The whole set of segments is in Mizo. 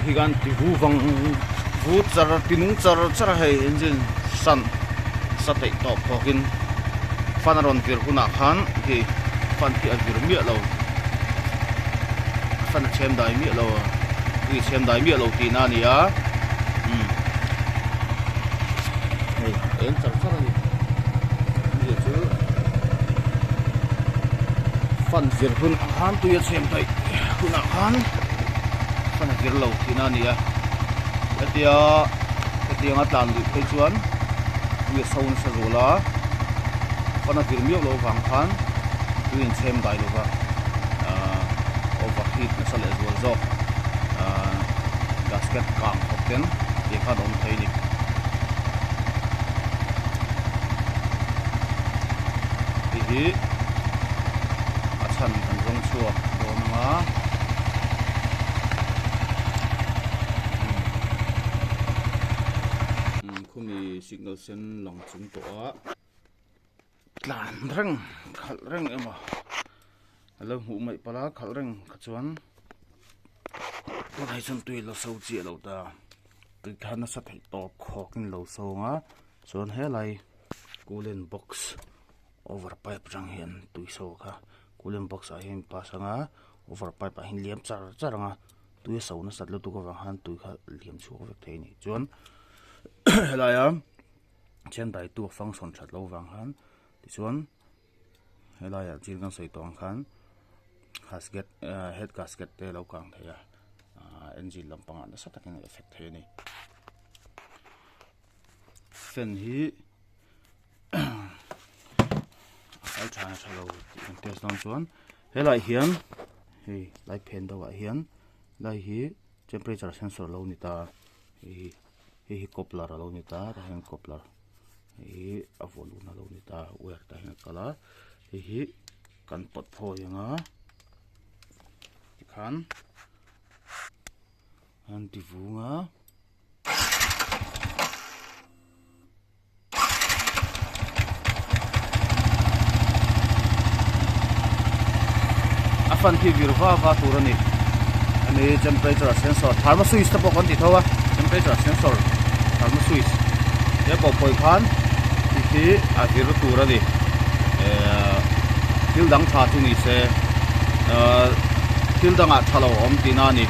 khi khan ti vu vang vu char ti nung char char a hei engine hran sa theih tawp thawk in fan a rawn vir hunah khan khi fan khi a vir miah lo a fan a chhem dai miah lo a chhem dai miah lo tihna a ni a umm hei eng char char a ni hei chu fan vir hunah khan tui a chhem daih hunah khan fan a vir lo tihna a ni a hetia hetianga tlan luih phei chuan tui a so nasa zual a fan a vir miau loh avang khan tui in chhem dai lova ahh overheat nasa leh zual zawk ahh gasket kang khawp ten tih khan a awm thei a ni. Hei hi a chhan kan zawng chhuak dawn ang a. Khumi signal sen lang chung tawh a tlan reng khalh reng emaw a lo hmuh mai palh a khalh reng kha chuan tunah hi chuan tui a lo so chiah lo ta tui kha nasa theih tawp khawk in lo sawng a chuan helai coolant box over pipe atang hian tui so kha coolant box ah hian pass anga over pipe ah hian liam char char anga tui a so nasat lutuk avang khan tui kha liam chhuak vek thei a ni chuan helaia thian dai tu a function that loh avang khan tichuan helaiah thil kan sawi tawh ang khan gasket head gasket te a lo kang thei a ahh engine lampangah nasa takin a effect thei a ni fan hi a kal tha tha lo tih kan test dawn chuan helaiah hian hei lai phen deuh ah hian lai hi temperature sensor lo ni ta hei hi coupler a lo ni ta tah hian coupler hei hi a volume a lo ni ta wire tah hian a kal a hei hi kan pawt phawi ang a tikhan an ti vung a. A fan khi vir va va tur a ni hemi temperature sensor thermo switch te pawh kan ti tho a temperature sensor thermo switch he pawh phawi khan ti khi a vir tur a ni ehh thil dang tha chu ni se ehh thil dangah tha lo a awm tihna a ni.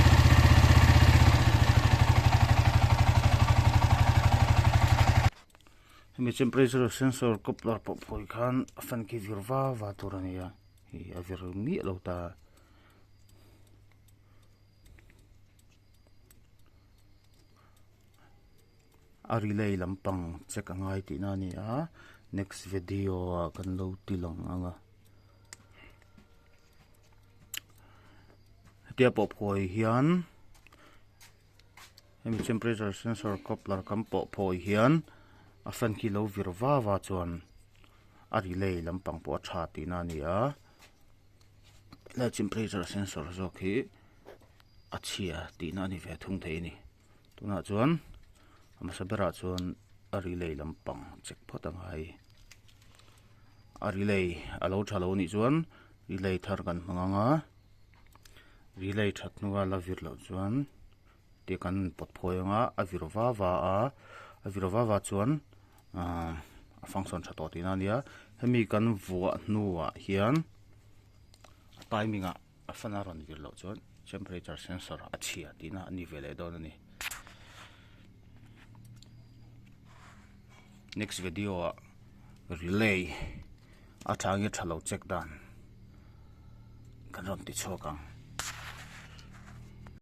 Hemi temperature sensor coupler pawh phawi khan a fan khi vir va va tur a ni a hei a vir miah lo ta. A relay lampang check a ngai tihna a ni a next video ah kan lo ti lang ang a. Hetia pawh phawi hian hemi temperature sensor coupler kan pawh phawi hian a fan khi lo vir va va chuan a relay lampang pawh a tha tihna a ni a helai temperature sensor zawk hi a chhia tihna a ni ve thung thei a ni tunah chuan a hmasa berah chuan a relay lampang check phawt a ngai a relay a lo tha lo anih chuan relay thar kan hmang ang a relay that hnua la vir loh chuan tih kan pawt phawi ang a a vir va va a a vir va va chuan ahh a function tha tawh tihna a nia hemi kan vuah hnuah hian a timing ah a fan a rawn vir loh chuan temperature sensor a chhia tihna a ni ve leh dawn a ni next video ah relay a tha nge tha lo check dan kan rawn ti chhuak ang.